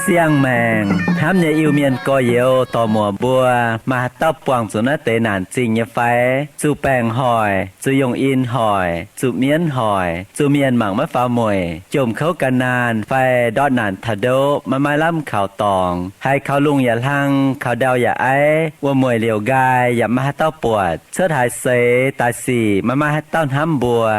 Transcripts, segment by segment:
Siang-maengc hnamv nyei Iu-Mienh gorx-youz dorc-muoc mbuo, maaih haaix dauh buangh zuqc naaiv deix naanc zingh nyei fai? Zuqc baengc hoic, zuqc yungh in hoic, zuqc mienv hoic, zuqc mienh mangc maiv faaux mueic, jomc kouv gan naanh fai ndortv naanc taux ndoqv maiv maaih lamh kaux dorngx, haiz kaux lungh yaac hlang, kaux ndau yaac aiv, wuom-mueic liouc nqaai yaac maiv maaih haaix dauh buatc, cuotv haaix seix daaih sic maiv maaih haaix dauh hnamv mbuo,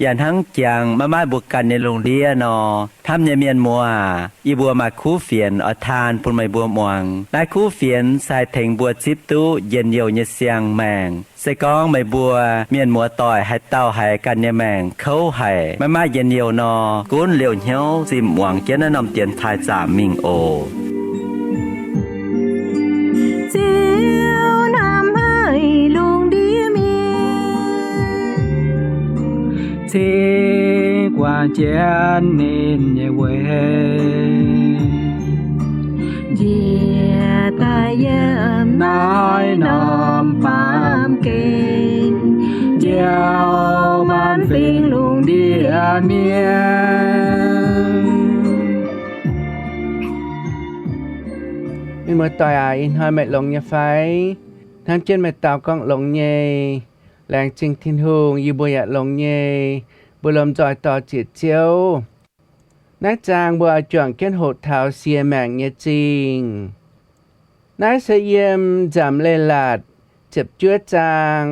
yaac hnangv jangx maiv maaih mbuo ganh nyei lungh ndiev nor, hnamv nyei mienh muoz aac, yie mbuo maaih kuv fienx oix taan bun meih mbuo muangx. Naaiv kuv fienx se haih tengx mbuo zipv duqv njien-youh nyei siang-maengc. Se gorngv meih mbuo mienh muoz-doic haaix dauh haiz ganh nyei maengc kouv haic, maiv maaih njien-youh nor, gunv liouh hnyouv zinh muangx jienv naaiv norm dienx taaih zaamc mingh oc. Ziouv hnamv haic lungh ndiev mienh, cingx guangc jienv ninh nyei weic, njiec daaih yiem naaiv norm baamh gen, njoux maanc fingx lungh ndiev mienh. Mienh muoz-doic aac, ih hnoi meih longx nyei fai? Hnamv jienv meih dau gorngv longx nyei. Laengz zingh Tin-Hungh, yie mbuo yaac longx nyei. Mbuo lomh nzoih dor-ziec Ziouv. Naaiv zaang mbuo oix juangc jienv hoqc taux sie maengc nyei zingh. Naaiv se yiem Nzamc Leiz-Latc ziepc juov zaang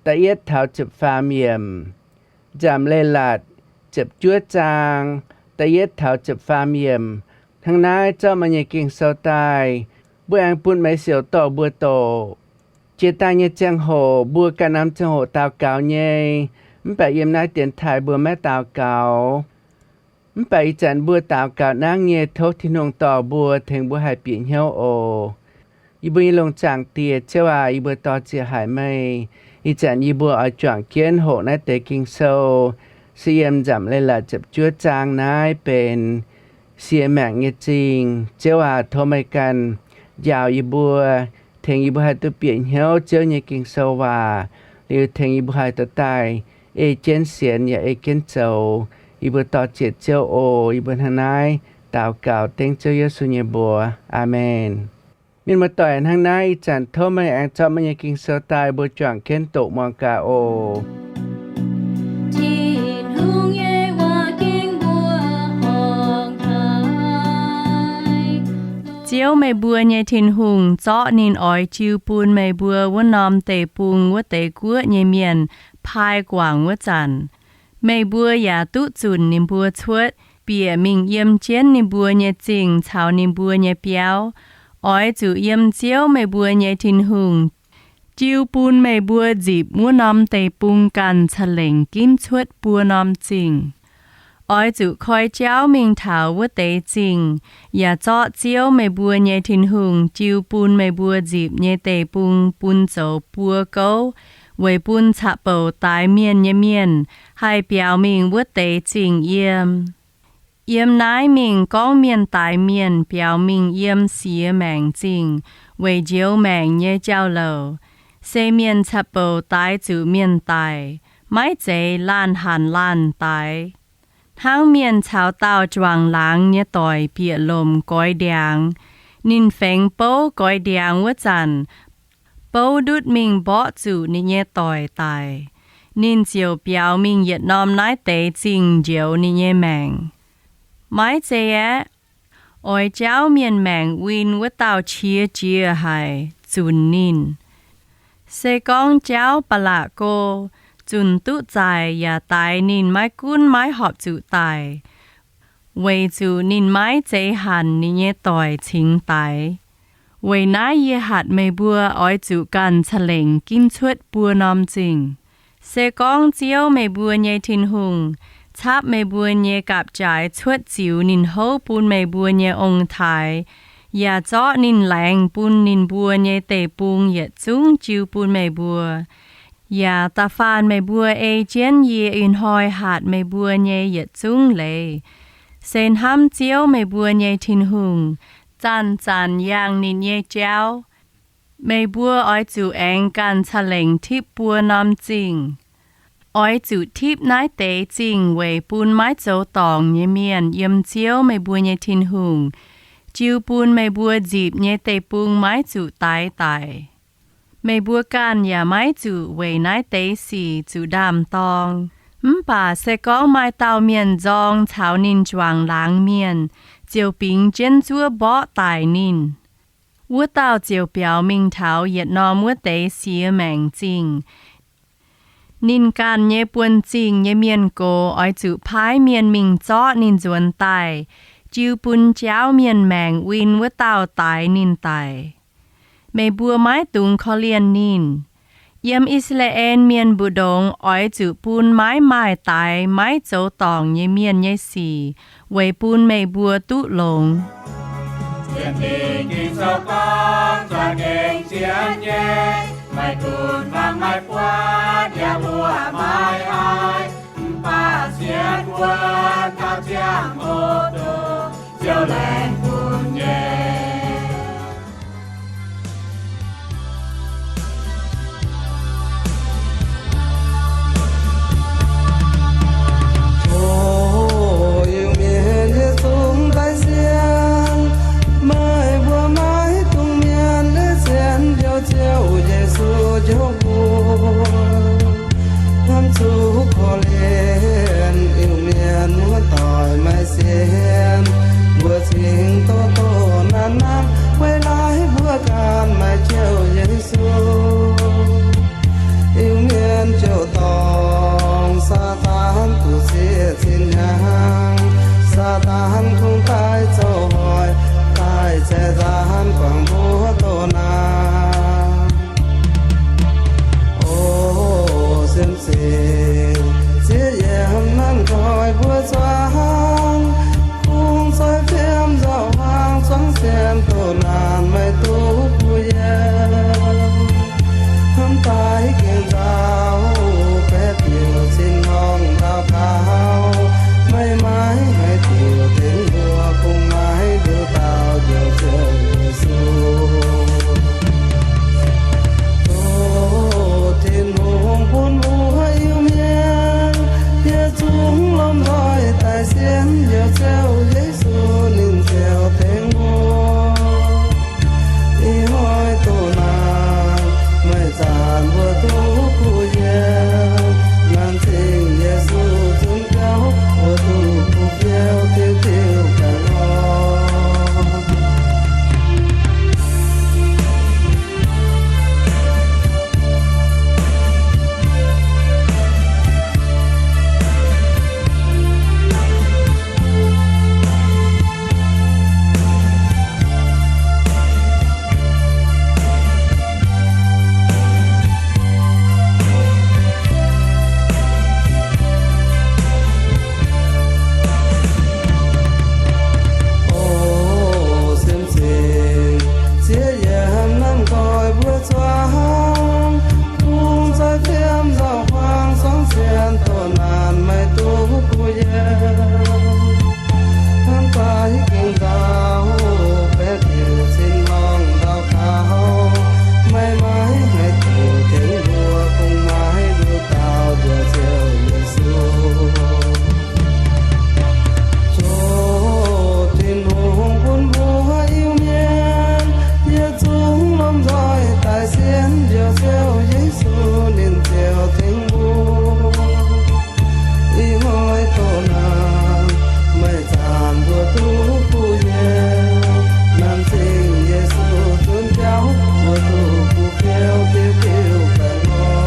da'yietv taux ziepc faam yiemc. Nzamc Leiz-Latc ziepc juov zaang da'yietv taux ziepc faam yiemc. Hnangv naaiv zorqv meih nyei Ging-Sou daaih, mbuo aengx bun meih siouc dorh mbuo doqc. Jiex daaih nyei ziangh hoc mbuo ganh norm ziangh hoc daux gaux nyei, mv baac yiem naaiv dienx taaih mbuo maiv daux gaux. Mv baac ih zanc mbuo daux gaux nangv nyei, tov Tin-Hungh dorh mbuo, tengx mbuo haih bieqc hnyouv oc. Yie mbuo nyei longc zaangc Diex, Ziouv aac, yie mbuo dor-ziec haic meih. Ih zanc yie mbuo oix juangc jienv hoqc naaiv deix Ging-Sou, se yiem Nzamc Leiz-Latc ziepc juov zaang naaiv benx sie maengc nyei zingh. Ziouv aac, tov meih ganh njaaux yie mbuo, tengx yie mbuo haih duqv bieqc hnyouv Ziouv nyei Ging-Sou waac, liuz tengx yie mbuo haih dorh daaih ei jienv sienx yaac ei jienv zoux. Yie mbuo dor-ziec Ziouv oc. Yie mbuo hnangv naaiv daux gaux dengv Ziouv Yesu nyei mbuox. Aamen. Mienh muoz-doic, hnangv naaiv ih zanc tov meih aengx zorqv meih nyei Ging-Sou daaih, mbuo juangc jienv doqc muangx gaax oc. Ziouv meih mbuo nyei Tin-Hungh zorqv ninh oix jiu bun meih mbuo wuov norm deic-bung wuov deix guoqv nyei mienh paaiv guangc wuov zanc, meih mbuo yaac duqv zunc ninh mbuo cuotv, bieqc mingh yiem jienv ninh mbuo nyei zingh caux ninh mbuo nyei biauv. Oix zuqc yiem Ziouv meih mbuo nyei Tin-Hungh jiu bun meih mbuo nzipc wuov norm deic-bung ganh ca'lengc ginv cuotv buo norm zingh. Oix zuqc koi jauv mingh taux wuov deix zingh, yaac zorqv Ziouv meih mbuo nyei Tin-Hungh jiu bun meih mbuo nzipc nyei deic-bung bun zoux buo gouv, weic bun caqv-bouc daix mienh nyei mienh haih biaux mingh wuov deix zingh yiem. Yiem naaiv mingh gorngv mienh daix mienh biaux mingh yiem siex maengc zingh weic njoux maengc nyei jauv-louc. Se mienh caqv-bouc daix zuqc mienh daic, maiv zeiz laanh hanc laanh daix. Hnangv mienh caux dauh juangc laangz nyei doic bieqc lomc goix ndiangx. Ninh fengx bouv goix ndiangx wuov zanc, bouv ndutv mingh mborqv zuqc ninh nyei doic daic. Ninh ziouc biaux mingh yietc norm naaiv deix zingh njoux ninh nyei maengc. Maiv zei aeqv, oix jaauv mienh maengc win wuov dauh qiex jiez haic, zunc ninh. Se gorngv jaauv ba'laqc go, zunc duqv zaic yaac daix ninh maiv gunv maiv horpc zuqc daic, weic zuqc ninh maiv zeiz hanc ninh nyei doic cingx daix. Weic naaiv yie hatc meih mbuo oix zuqc ganh ca'lengc ginv cuotv buo norm zingh. Se gorngv Ziouv meih mbuo nyei Tin-Hungh capv meih mbuo nyei gapv-jaaix cuotv ziux ninh houv bun meih mbuo nyei ong-taaix, yaac zorqv ninh laengz bun ninh mbuo nyei deic-bung yietc zungv jiu bun meih mbuo, yaac da'faanh meih mbuo ei jienv yie ih hnoi hatc meih mbuo nyei yietc zungv leiz, se hnamv Ziouv, meih mbuo nyei Tin-Hungh, zanc-zanc yangh ninh nyei jauv. Meih mbuo oix zuqc aengx ganh ca'lengc tipv buo norm zingh. Oix zuqc tipv naaiv deix zingh weic bun maiv zoux dorngc nyei mienh yiem Ziouv, meih mbuo nyei Tin-Hungh, jiu bun meih mbuo nzipc nyei deic-bung maiv zuqc daix daic. Meih mbuo ganh yaac maiv zuqc weic naaiv deix sic zuqc ndaam-dorng. Mv baac se gorngv maaih dauh mienh nzorng caux ninh juangc laangz mienh, ziouc bingx jienv zuov mborqv daic ninh, wuov dauh ziouc biaux mingh taux yietc norm wuov deix siex maengc zingh. Ninh ganh nyei buonv-zingh nyei mienh gox oix zuqc paaiv mienh mingh zorqv ninh nzuonx daaih, jiu bun jaauv mienh maengc win wuov dauh daix ninh daic. Meih mbuo maiv dungx korv-lienh ninh. Yiem I^saa^laa^en Mienh mbu'ndongx oix zuqc bun maiv maaih daix maiv zoux dorngc nyei mienh nyei sic weic bun meih mbuo duqv longx. Sienx Ging-Sou gorngv, za'gengh sienx nyei, maiv gunv fangx maiv buatc, yaac mbuoqc maiv haiz, mv baac sienx wuonv gauh ziangh hoc duqv Ziouv laengz bun nyei. O Iu-Mienh yietc zungv daaih sienx, meih mbuo maiv dungx mienv, sienx njoux Ziouv Yesu njoux mbuo. Hnamv zuqc korv-lienh Iu-Mienh muoz-doic maiv sienx, mbuo cingx doh doh nanv nanv, weic laaix mbuo ganh maaih Ziouv Yesu. Iu-Mienh ziouc dorngc Saadaan duqv zieqc zinh hnyangx. Saadaan kungx daaih zoux hoic, daaih ceix nzaanx guangc mbuo doh naanc. O siemv zingh, zieqv yiemc nanv nqoi mbuo zuangx, kungx zoih fiem nzauh hmuangx zuangx sienx doh naanc maiv duqv kuh yiem. Hnamv daaih gengh nzauh, baeqc diuc zinh hnongx ndau gaux, maiv maaih haaix diuc tengx mbuo, kungx maaih nduqc dauh njoux Ziouv Yesu. Tov Tin-Hungh bun mbuo Iu-Mienh yietc zungv lomh nzoih daaih sienx njoux Ziouv Yesu, ninh ziouc tengx mbuo. Ih hnoi doh naanc maaih zanc mbuo duqv kuh yiem, laanh zingh Yesu zunc biauv mbuo duqv kuh biauv diuh diuh baengh orn. O siemv zingh, zieqv yiemc nanv nqoi mbuo zuangx, kungx zoih fiem nzauh hmuangx zuangx sienx doh naanc maiv duqv kuh yiem. Hnamv daaih gengh nzauh, baeqc diuc zinh hnongx ndau gaux, maiv maaih haaix diuc tengx mbuo, kungx maaih nduqc dauh njoux Ziouv Yesu. Tov Tin-Hungh bun mbuo Iu-Mienh yietc zungv lomh nzoih daaih sienx njoux Ziouv Yesu, ninh ziouc tengx mbuo. Ih hnoi doh naanc maaih zanc mbuo duqv kuh yiem, laanh zingh Yesu zunc biauv mbuo duqv kuh biauv diuh diuh baengh orn.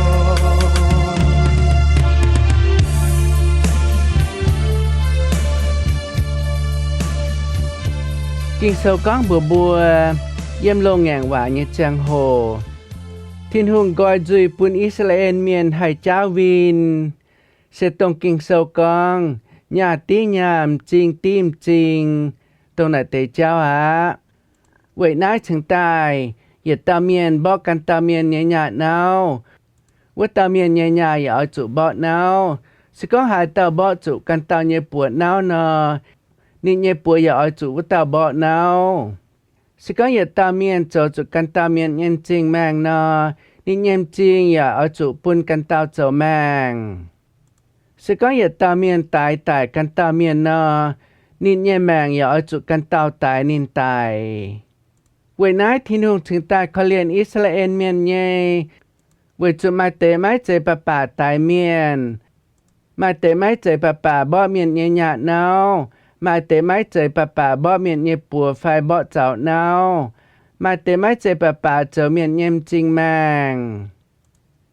Ging-Sou gorngv mbuox mbuo, yiem loz-ngaengc waac nyei ziangh hoc, Tin-Hungh nqoi nzuih bun I^saa^laa^en Mienh haih jaauv win, se dongh Ging-Sou gorngv, nyaah div nyaah, m'zing div m'zing, dongh naaic deix jauv aqv. Weic naaiv cingx daaih yietc dauh mienh mborqv ganh dauh mienh nyei nyaah nauv, wuov dauh mienh nyei nyaah yaac oix zuqc mborqv nauv. Se gorngv haaix dauh mborqv zuqc ganh dauh nyei buoz nauv nor, ninh nyei buoz yaac oix zuqc wuov dauh mborqv nauv. Se gorngv yietc dauh mienh zoux zuqc ganh dauh mienh nyei m'zing maengh nor, ninh nyei m'zing yaac oix zuqc bun ganh dauh zoux maengh. Se gorngv yietc dauh mienh daix daic ganh dauh mienh nor, ninh nyei maengc yaac oix zuqc ganh dauh daix ninh daic. Weic naaiv Tin-Hungh cingx daaih korv-lienh I^saa^laa^en Mienh nyei, weic zuqc maaih deix maiv zeiz baac baac daix mienh, maaih deix maiv zeiz baac baac mborqv mienh nyei nyaanh nauv, maaih deix maiv zeiz baac baac mborqv mienh nyei buoz fai mborqv zaux nauv, maaih deix maiv zeiz baac baac zoux mienh nyei m'zing maengh.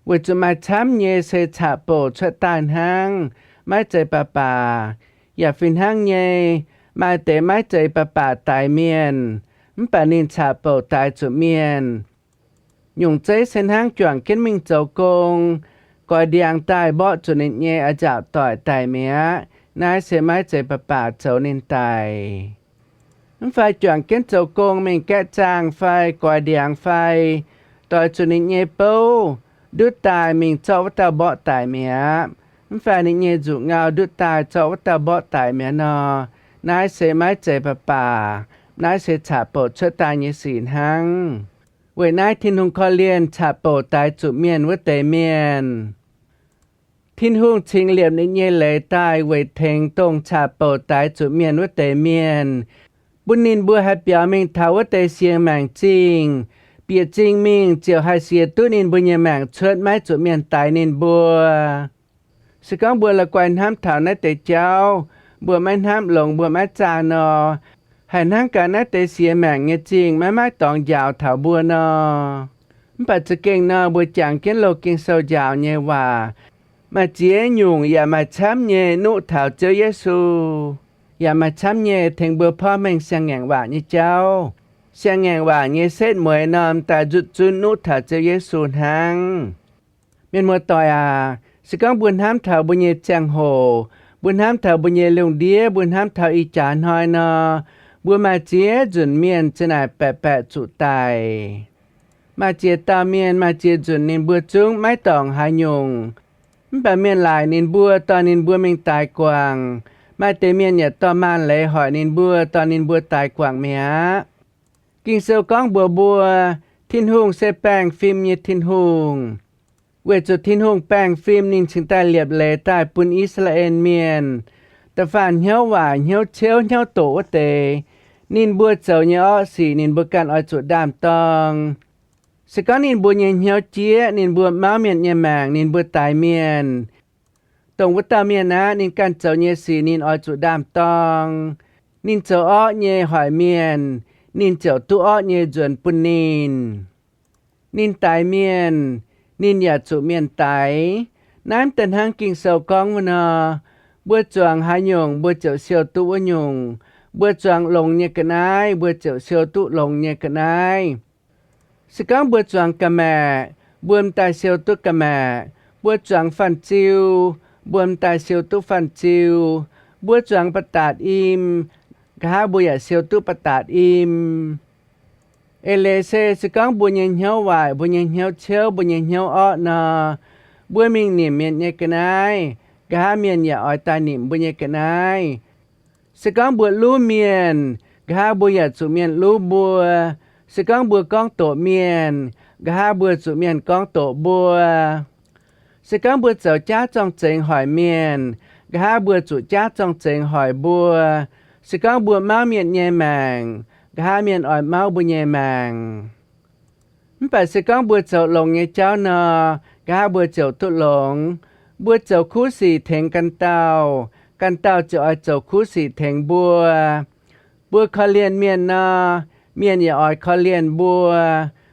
Weic zuqc maaih camv nyei se caqv-bouc cuotv daaih hnangv, maiv zeiz baac baac. Yaac fih hnangv nyei, maaih deix maiv zeiz baac baac daix mienh, mv baac ninh caqv-bouc daix zuqc mienh. Nyungc zeiv se hnangv juangc jienv mingh zoux gong, goix ndiangx daaih mborqv zuqc ninh nyei a'nzaauc doic daic mi'aqv. Naaiv se maiv zeiz baac baac zoux ninh daic. Mv fai juangc jienv zoux gong mingh gaeqv zaangh fai goix ndiangx fai doix zuqc ninh nyei bouv ndutv daaih mingh zorqv wuov dauh mborqv daic mi'aqv. Mv fai ninh nyei nzuqc ngau ndutv daaih zorqv wuov dauh mborqv daic mi'aqv nor, naaiv se maiv zeiz baac baac. Naaiv se caqv-bouc cuotv daaih nyei sic hnangv. Weic naaiv Tin-Hungh korv-lienh caqv-bouc daix zuqc mienh wuov deix mienh. Tin-Hungh cingx liepc ninh nyei leiz daaih weic tengx dongh caqv-bouc daix zuqc mienh wuov deix mienh, bun ninh mbuo haih biaux mingh taux wuov deix sienx maengc zingh, bieqc zingh mingh ziouc haih sienx duqv ninh mbuo nyei maengc cuotv, maiv zuqc mienh daix ninh mbuo. Se gorngv mbuo la'guaih hnamv taux naaiv deix jauv, mbuo maiv hnamv longx, mbuo maiv zaah nor, haih hnangv gaax naaiv deix sienx maengc nyei zingh maiv maaih dorngx njaaux taux mbuo nor. Mv baac za'gengh nor, mbuo jangx jienv loz Ging-Sou njaaux nyei waac, maaih ziex nyungc yaac maaih camv nyei nuqv taux Ziouv Yesu, yaac maaih camv nyei tengx mbuo porv mengh siang-ngaengc waac nyei jauv. Siang-ngaengc waac nyei setv mueiz norm daaih nzutv zunv nuqv taux Ziouv Yesu hnangv. Mienh muoz-doic aac, se gorngv mbuo hnamv taux mbuo nyei ziangh hoc, mbuo hnamv taux mbuo nyei lungh ndiev, mbuo hnamv taux ih jaax hnoi nor, mbuo maaih ziex nzunc mienh za'naaic baeqc baeqc zuqc daic. Maaih ziex dauh mienh, maaih ziex nzunc ninh mbuo zungv maiv dorngc haaix nyungc. Mv baac mienh laaic ninh mbuo, dorh ninh mbuo mingh daix guangc. Maaih deix mienh yaac dorh maaz-leiz hoic ninh mbuo, dorh ninh mbuo daix guangc mi'aqv. Ging-Sou gorngv mbuox mbuo, Tin-Hungh se baengh fim nyei Tin-Hungh. Weic zuqc Tin-Hungh baengh fim, ninh cingx daaih liepc leiz daaih bun I^saa^laa^en Mienh, da'faanh hnyouv waaic, hnyouv ciouv, hnyouv doqc wuov deix, ninh mbuo zoux nyei orqv sic ninh mbuo ganh oix zuqc ndaam-dorng. Se gorngv ninh mbuo nyei hnyouv jieqv, ninh mbuo mauv mienh nyei maengc, ninh mbuo daix mienh, dongh wuov dauh mienh aqv, ninh ganh zoux nyei sic ninh oix zuqc ndaam-dorng. Ninh zoux orqv nyei hoic mienh, ninh ziouc duqv orqv nyei nzuonx bun ninh. Ninh daix mienh, ninh yaac zuqc mienh daix. Naaiv deix hnangv Ging-Sou gorngv wuov nor, mbuo zuangx haaix nyungc, mbuo ziouc siou duqv wuov nyungc. Mbuo zuangx longx nyei ga'naaiv, mbuo ziouc siou duqv longx nyei ga'naaiv. Se gorngv mbuo zuangx ga'maeqc, mbuo m'daaih siou duqv ga'maeqc. Mbuo zuangx fanh ziu, mbuo m'daaih siou duqv fanh ziu. Mbuo zuangx ba'datc im, nqa'haav mbuo yaac siou duqv ba'datc im. Eix leiz se, se gorngv mbuo nyei hnyouv waaic, mbuo nyei hnyouv ciouv, mbuo nyei hnyouv orqv nor, mbuo mingh nimc mienh nyei ga'naaiv, nqa'haav mienh yaac oix daaih nimc mbuo nyei ga'naaiv. Se gorngv mbuo luv mienh, nqa'haav mbuo yaac zuqc mienh luv mbuo. Se gorngv mbuo gorngv doqc mienh, nqa'haav mbuo zuqc mienh gorngv doqc mbuo. Se gorngv mbuo zoux jaav zorng-zengx hoic mienh, nqa'haav mbuo zuqc jaav zorng-zengx hoic mbuo. Se gorngv mbuo mauv mienh nyei maengc, nqa'haav mienh oix mauv mbuo nyei maengc. Mv baac se gorngv mbuo zoux longx nyei jauv nor, nqa'haav mbuo ziouc duqv longx. Mbuo zoux kuv sic tengx ganh dauh, ganh dauh ziouc oix zoux kuv sic tengx mbuo. Mbuo korv-lienh mienh nor, mienh yaac oix korv-lienh mbuo.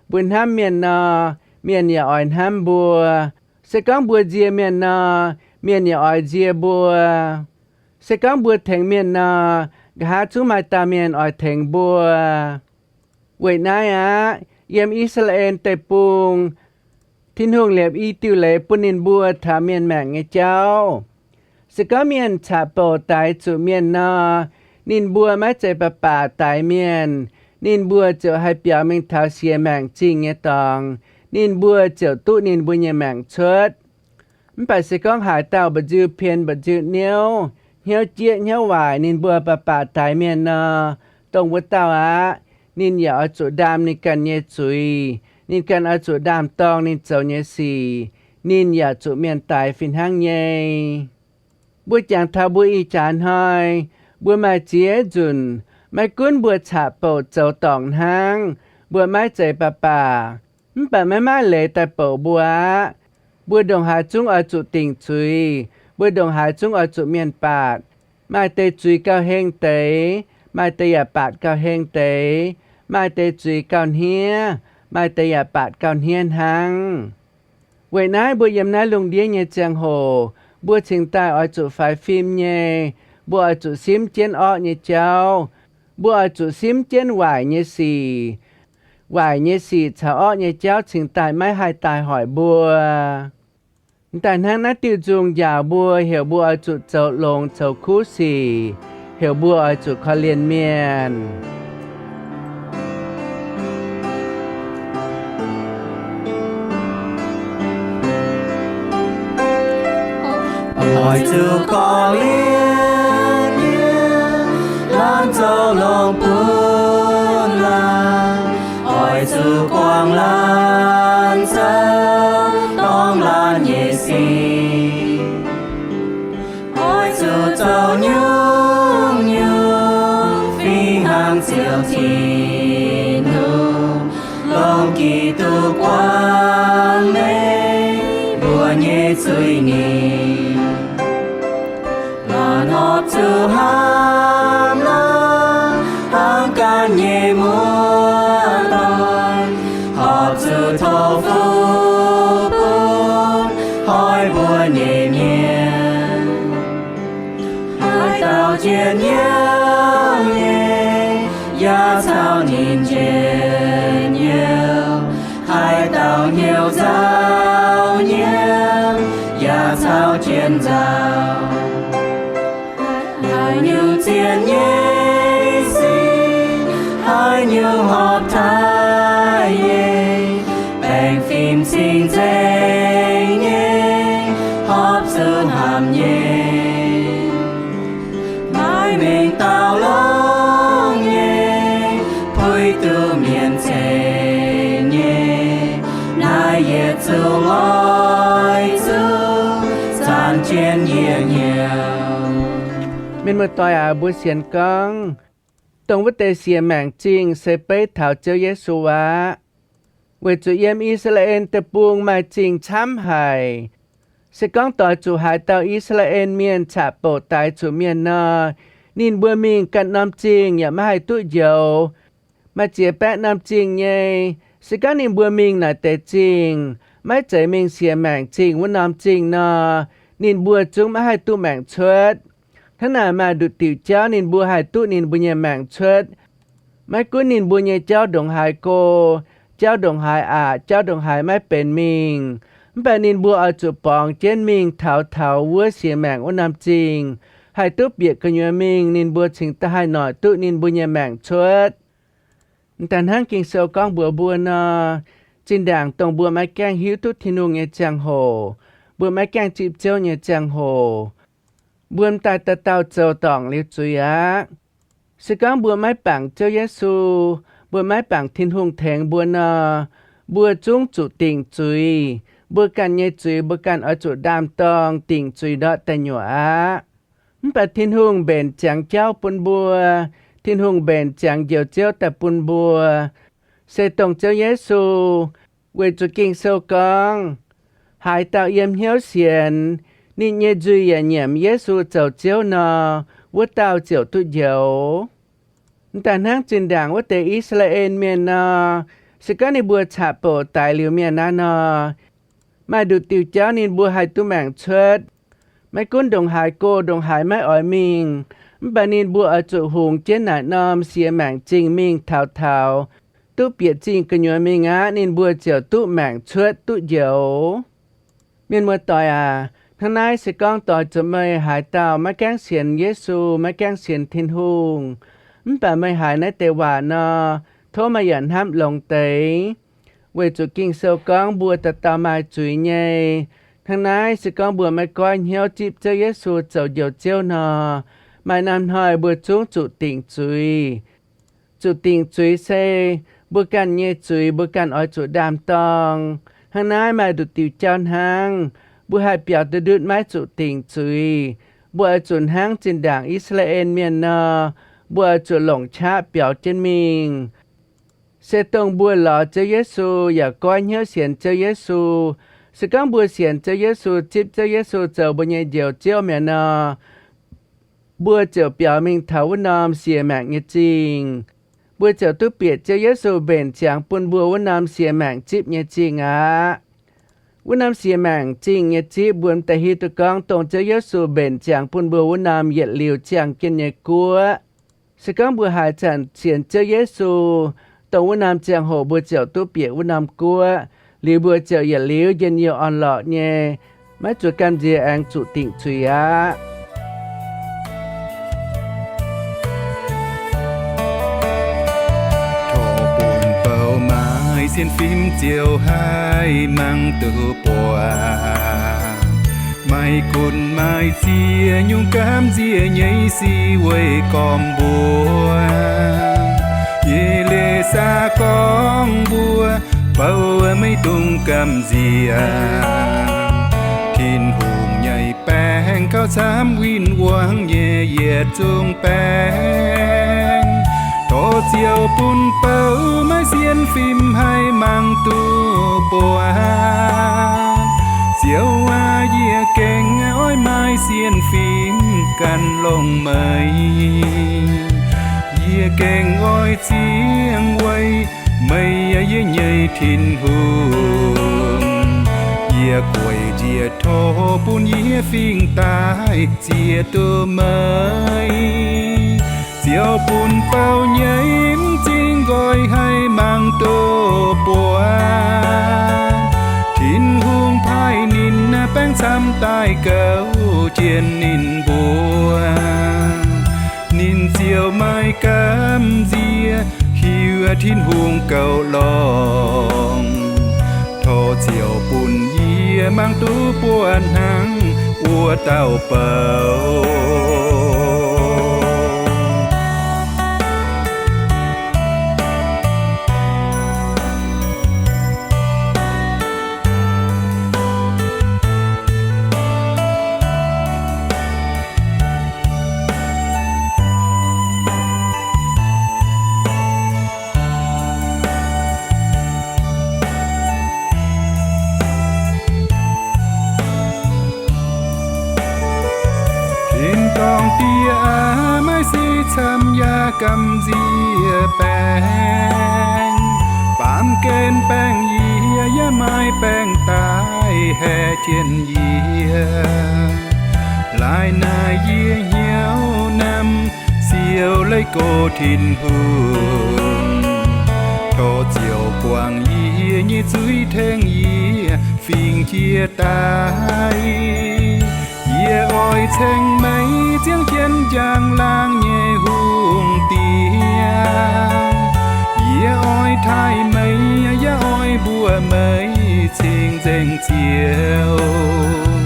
Mbuo hnamv mienh nor, mienh yaac oix hnamv mbuo. Se gorngv mbuo nzie mienh nor, mienh yaac oix nzie mbuo. Se gorngv mbuo tengx mienh nor, nqa'haav zungv maaih dauh mienh oix tengx mbuo. Weic naaiv aqv, yiem I^saa^laa^en Deic-Bung, Tin-Hungh liepc i diuh leiz bun ninh mbuo taux mienh maengc nyei jauv. Se gorngv mienh caqv-bouc daix zuqc mienh nor, ninh mbuo maiv zeiz baac baac daix mienh. Ninh mbuo ziouc haih biaux mingh taux sienx maengc zingh nyei dorngx. Ninh mbuo ziouc duqv ninh mbuo nyei maengc cuotv. Mv baac se gorngv haaix dauh mba'nziu pien mba'nziu niouv, hnyouv jieqv hnyouv waaic, ninh mbuo baac baac daix mienh nor, dongh wuov dauh aqv. Ninh yaac oix zuqc ndaam ninh ganh nyei zuiz. Ninh ganh oix zuqc ndaam-dorng ninh zoux nyei sic. Ninh yaac zuqc mienh daix fih hnangv nyei. Mbuo jangx taux mbuo ih jaax hnoi, mbuo maaih ziex nzunc, maiv gunv mbuo caqv-bouc zoux dorngc hnangv, mbuo maiv zeiz baac baac, mv baac maiv maaih leiz daaih bouc mbuo aqv. Mbuo ndongc haaix zungv oix zuqc dingc zuiz. Mbuo ndongc haaix zungv oix zuqc mienh baatc. Maaih deix zuiz gauh heng deix, maaih deix yaac baatc gauh heng deix. Maaih deix zuiz gauh hniev, maaih deix yaac baatc gauh hniev hnangv. Weic naaiv mbuo yiem naaiv lungh ndiev nyei ziangh hoc, mbuo cingx daaih oix zuqc faix fim nyei. Mbuo oix zuqc simv jienv orqv nyei jauv. Mbuo oix zuqc simv jienv waaic nyei sic. Waaic nyei sic caux orqv nyei jauv cingx daaih maiv haih daaih hoic mbuo. M'daaih hnangv naaiv diuh nzung njaaux mbuo, heuc mbuo oix zuqc zoux longx coux kuv sic, heuc mbuo oix zuqc korv-lienh mienh. Oix zuqc korv-lienh mienh, laanh zoux longx bun laanh. Oix zuqc guangc laanh zoux dorngh laanh nyei sic. Oix zuqc zoux nyungc-nyungc fih hnangv Ziouv Tin-Hungh, longc Giduc guangc meih mbuo nyei zuiz-nipc. Laanh horpc zuqc hnamv longx, hnamv ganh nyei muoz-doic, horpc zuqc tov fuqv bun hnoi mbuo nyei mienh. Haaix dauh jiex hnyouv nyei, yaac caux ninh njien-youh. Haaix dauh hnyouv nzauh nyei, yaac caux jien nzauh. Haaix nyungc zien nyei sic, haaix nyungc horpc taaih nyei, baengh fim cing-nzengc nyei, horpc zuqc hnamv nyei. Maiv mengh dauh longx nyei, puix duqv mienh ceng nyei, naaiv yietc zungv oix zuqc zanc jienv yie hnyouv. Mienh muoz-doic aac, mbuo sienx gorngv dongh wuov deix siex maengc zingh se beiv taux Ziouv Yesu aqv. Weic zuqc yiem I^saa^laa^en Deic-Bung maaih zingh camv haic. Se gorngv doix zuqc haaix dauh I^saa^laa^en Mienh caqv-bouc daix zuqc mienh nor, ninh mbuo mingh ganh norm zingh yaac maiv haih duqv njoux. Maaih ziex baeqv norm zingh nyei. Se gorngv ninh mbuo mingh naaic deix zingh, maiv zeiz mingh siex maengc zingh wuov norm zingh nor, ninh mbuo zungv maiv haih duqv maengc cuotv. Hnangv naaic maaih nduqc diuc jauv ninh mbuo haih duqv ninh mbuo nyei maengc cuotv. Maiv gunv ninh mbuo nyei jauv ndongc haaix go, jauv ndongc haaix aqc, jauv ndongc haaix maiv benx mingh, mv baac ninh mbuo oix zuqc borngz jienv mingh taux taux wuov siex maengc wuov norm zingh, haih duqv bieqc gu'nyuoz mingh, ninh mbuo cingx daaih haih noic duqv ninh mbuo nyei maengc cuotv. M'daaih hnangv Ging-Sou gorngv mbuox mbuo nor, zinh ndaangc dongh mbuo maiv gaengh hiuv duqv Tin-Hungh nyei ziangh hoc, mbuo maiv gaengh zipv Ziouv nyei ziangh hoc, mbuo m'daaih dauh dauh zoux dorngc liuz zuiz aqv. Se gorngv mbuo maiv bangc Ziouv Yesu, mbuo maiv bangc Tin-Hungh tengx mbuo nor, mbuo zungv zuqc dingc zuiz. Mbuo ganh nyei zuiz mbuo ganh oix zuqc ndaam-dorng dingc zuiz ndortv daaih nyuoqc aqv. Mv baac Tin-Hungh mbenc ziangx jauv bun mbuo. Tin-Hungh mbenc ziangx Njoux Ziouv daaih bun mbuo, se dongh Ziouv Yesu. Weic zuqc Ging-Sou gorngv, haaix dauh yiem hnyouv sienx, ninh nyei nzuih yaac nyiemc Yesu zoux Ziouv nor, wuov dauh ziouc duqv njoux. M'daaih hnangv zinh ndaangc wuov deix I^saa^laa^en Mienh nor, se gorngv ninh mbuo caqv-bouc daix liuz mienh aqv nor, maaih nduqc diuh jauv ninh mbuo haih duqv maengc cuotv. Maiv gunv ndongc haaix go, ndongc haaix maiv oix mingh, mv baac ninh mbuo oix zuqc hungx jienv naaic norm siex maengc zingh mingh taux taux duqv bieqc zingh gu'nyuoz mingh aqv, ninh mbuo ziouc duqv maengc cuotv duqv njoux. Mienh muoz-doic aac, hnangv naaiv se gorngv doix zuqc meih haaix dauh maiv gaengh sienx Yesu, maiv gaengh sienx Tin-Hungh, mv baac meih haiz naaiv deix waac nor, tov meih yaac hnamv longx deix. Weic zuqc Ging-Sou gorngv mbuo dauh dauh maaih zuiz nyei, Hnangv naaiv, se gorngv mbuo maiv goiv hnyouv zipv Ziouv Yesu zoux Njoux Ziouv nor, maaih norm hnoi mbuo zungv zuqc dingc zuiz. Zuqc dingc zuiz se mbuo ganh nyei zuiz mbuo ganh oix zuqc ndaam-dorng. Hnangv naaiv maaih nduqc diuc jauv hnangv, mbuo haih biaux ndutv maiv zuqc dingc zuiz, mbuo oix zuqc hnangv zinh ndaangc I^saa^laa^en Mienh nor, mbuo oix zuqc longc qaqv biaux jienv mingh. Se dongh mbuo lorz Ziouv Yesu yaac goiv hnyouv sienx Ziouv Yesu. Se gorngv mbuo sienx Ziouv Yesu, zipv Ziouv Yesu zoux mbuo nyei Njoux Ziouv mi'aqv nor, mbuo ziouc biaux mingh taux wuov norm siex maengc nyei zingh. Mbuo ziouc duqv bieqc Ziouv Yesu mbenc ziangx bun mbuo wuov norm siex maengc zipv nyei zingh aqv. Wuov norm siex maengc zingh nyei zipv mbuo m'daaih hiuv duqv gorngv dongh Ziouv Yesu mbenc ziangx bun mbuo wuov norm yietc liuz ziangh jienv nyei guoqv. Se gorngv mbuo haaix zanc sienx Ziouv Yesu, dongh wuov norm ziangh hoc mbuo ziouc duqv bieqc wuov norm guoqv, liuz mbuo ziouc yietc liuz njien-youh orn-lorqc nyei, maiv zuqc gamh nziex aengx zuqc dingc zuiz aqv. Tov bun bou maaih sienx fim ziouc haih mangc duqv buatc. Maiv gunv maaih ziex nyungc gamh nziex nyei sic weih gormx mbuo. Yie leiz saax gorngv mbuo, bou maiv dungx gamh nziex. Tin-Hungh nyei baengc gauh camv win-wangv nyei yietc zungv baengc. Tov Ziouv bun bou maaih sienx fim haih mangc duqv buatc. Ziouv aac, yie gengh oix maaih sienx fim gan longx meih. Yie gengh oix ziangh weic meih, yie nyei Tin-Hungh. Yie gueic njiec tov bun yie fingx daaih ziex duqv meih. Ziouv bun bou nyei m'zing nqoi haih mangc duqv buatc. Tin-Hungh paaiv ninh baengc camv daaih gouv jienv ninh mbuo. Ninh ziouc maaih gamh nziex hiuv Tin-Hungh goux longx. Tov Ziouv bun yie mangc duqv buatc hnangv wuov dauh bou. Tin-dorngh Diex aac, maaih sic camv yaac gamh nziex baengc. Baamh gen baengh yie yaac maaih baengh daaih haeqv jienv yie. Laaix naaic yie hnyouv namx siou leiz gox Tin-Hungh. Tov Ziouv guangc yie nyei zuiz tengx yie fingx jiex daaih. Yie oix ceng meih ziangh jienv njang-laangc nyei hungh diex. Yie oix taaih meih yaac oix mbuoqc meih cing-nzengc Ziouv.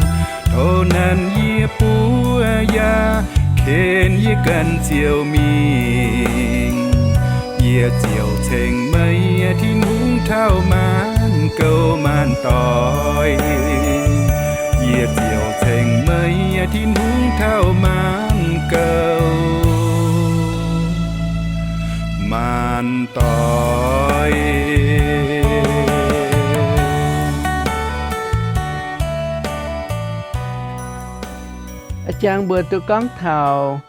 Tov nanc yie buov yaac kenx yie ganh ziouc mingh. Yie ziouc ceng meih Tin-Hungh taux maanc gouv maanc doic. Yie ziouc ceng meih Tin-Hungh taux maanc gouv maanc doic. A'jangx mbuo duqv gorngv taux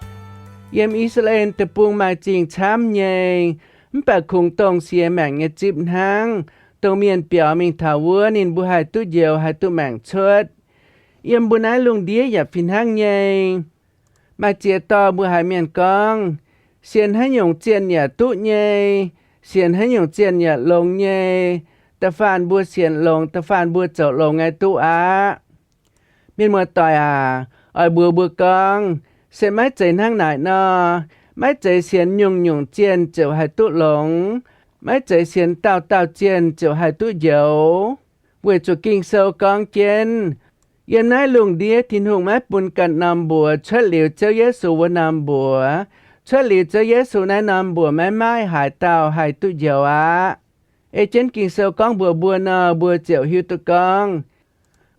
yiem I^saa^laa^en Deic-Bung maaih zingh camv nyei, mv baac kungx dongh siex maengc nyei zipv hnangv, dongh mienh biaux mingh taux wuov ninh mbuo haih duqv njoux, haih duqv maengc cuotv. Yiem mbuo naaiv lungh ndiev yaac fih hnangv nyei. Maaih ziex dorh mbuo haiz mienh gorngv, sienx haaix nyungc zienh yaac duqv nyei, sienx haaix nyungc zienh yaac longx nyei. Da'faanh mbuo sienx longx, da'faanh mbuo zoux longx nyei duqv aqv. Mienh muoz-doic aac, oix mbuox mbuo gorngv, se maiv zeiz hnangv naaic nor. Maiv zeiz sienx nyungc-nyungc zienh ziouc haih duqv longx. Maiv zeiz sienx dauh dauh zienh ziouc haih duqv njoux. Weic zuqc Ging-Sou gorngv jienv, Yiem naaiv lungh ndiev Tin-Hungh maiv bun ganh norm mbuox cuotv liuz Ziouv Yesu wuov norm mbuox. Cuotv liuz Ziouv Yesu naaiv norm mbuox maiv maaih haaix dauh haih duqv njoux aqv. Ei jienv Ging-Sou gorngv mbuox mbuo nor, mbuo ziouc hiuv duqv gorngv,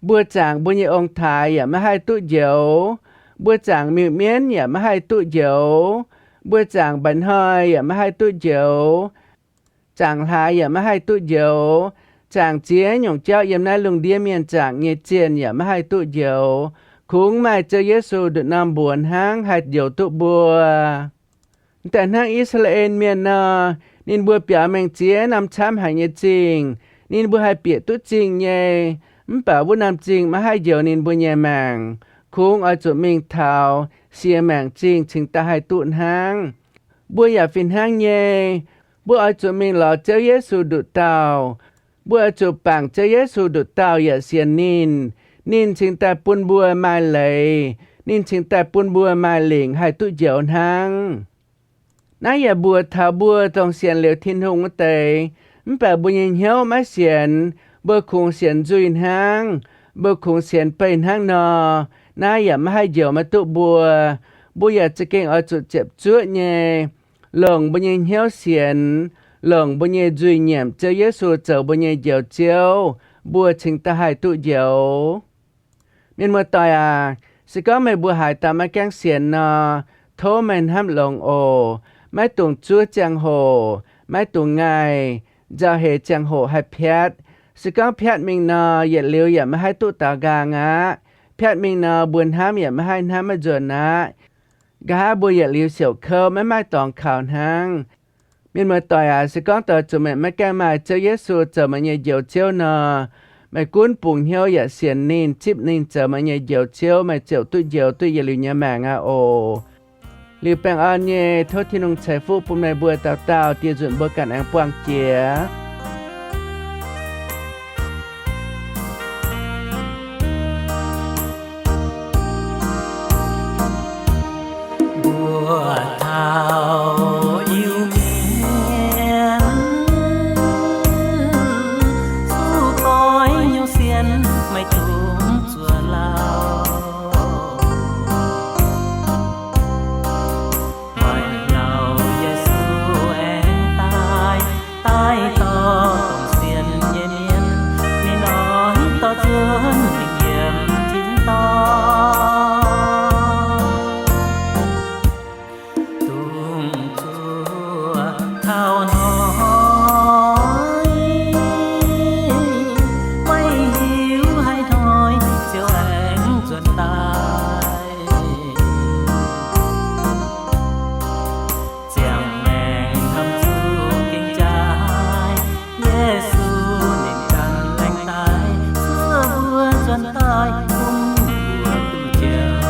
mbuo zaangc mbuo nyei ong-taaix yaac maiv haih duqv njoux. Mbuo zaangc miuc-mienv yaac maiv haih duqv njoux. Mbuo zaangc mba'hnoi yaac maiv haih duqv njoux. Zaangc hlaax yaac maiv haih duqv njoux. Zaangc ziex nyungc jauv yiem naaiv lungh ndiev mienh zaangc nyei zienh yaac maiv haih duqv njoux. Kungx maaih Ziouv Yesu nduqc norm mbuox hnangv haih njoux duqv mbuo. Daaih hnangv I^saa^laa^en Mienh nor, ninh mbuo biaux mengh ziex norm camv haic nyei zingh. Ninh mbuo haih bieqc duqv zingh nyei, mv baac wuov norm zingh maiv haih njoux ninh mbuo nyei maengc. Kungx oix zuqc mingh taux siex maengc zingh cingx daaih haih duqv hnangv. Mbuo yaac fih hnangv nyei. Mbuo oix zuqc mingh lorz Ziouv Yesu nduqc dauh. Mbuo oix zuqc bangc Ziouv Yesu nduqc dauh yaac sienx ninh. Ninh cingx daaih bun mbuo maaih leiz. Ninh cingx daaih bun mbuo maaih lingc haih duqv njoux hnangv. Naaiv yaac mbuox taux mbuo dongh sienx liuz Tin-Hungh wuov deix, mv baac mbuo nyei hnyouv maiv sienx, mbuo kungx sienx nzuih hnangv, mbuo kungx sienx beih hnangv nor, naaiv yaac maiv haih njoux maiv duqv mbuo. Mbuo yaac za'gengh oix zuqc ziepc zuoqv nyei, longc mbuo nyei hnyouv sienx, longc mbuo nyei nzuih nyiemc Ziouv Yesu zoux mbuo nyei Njoux Ziouv, mbuo cingx daaih haih duqv njoux. Mienh muoz-doic aac, se gorngv meih mbuo haaix dauh maiv gaengh sienx nor, tov meih hnamv longx oc. Maiv dungx zuov ziangh hoc, maiv dungx ngaih, nzauh heix ziangh hoc haih piatv. Se gorngv piatv mingh nor, yietc liuz yaac maiv haih duqv daux nqaang aqv. Piatv mingh nor, mbuo hnamv yaac maiv haih hnamv maiv nzuonx aqv. Nqa'haav mbuo yietc liuz siouc kouv maiv maaih dorngx kaux hnangv. Mienh muoz-doic aac, se gorngv doix zuqc meih maiv gaengh maaih Ziouv Yesu zoux meih nyei Njoux Ziouv nor, meih gunv bungx hnyouv yaac sienx ninh, zipv ninh zoux meih nyei Njoux Ziouv, meih ziouc duqv njoux duqv yietc liuz nyei maengc aqv oc. Liuz baengh orn nyei, tov Tin-Hungh ceix fuqv bun meih mbuo dauh dauh, dieh nzunc mbuo ganh aengx buangh jiex. Mbuo taux Iu-Mienh, zuqc goiv hnyouv sienx, maiv dungx zuov lauh. Maiv lauh Yesu aengx daaih, daaih dorh dongh sienx nyei mienh, ninh oix dorh nzuonx mingh yiem tin-dorngh. Dongh zuov taux hnoi, maiv hiuv haaix hnoi Ziouv aengx nzuonx daaih. Ziangh maengc norm zuqc gengh jaaix, Yesu ninh ganh laengz daaih zuov mbuo nzuonx daaih bun mbuo duqv njoux.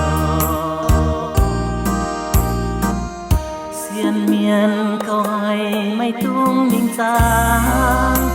Sienx mienh kouv haic, maiv dungx mingh zaangc.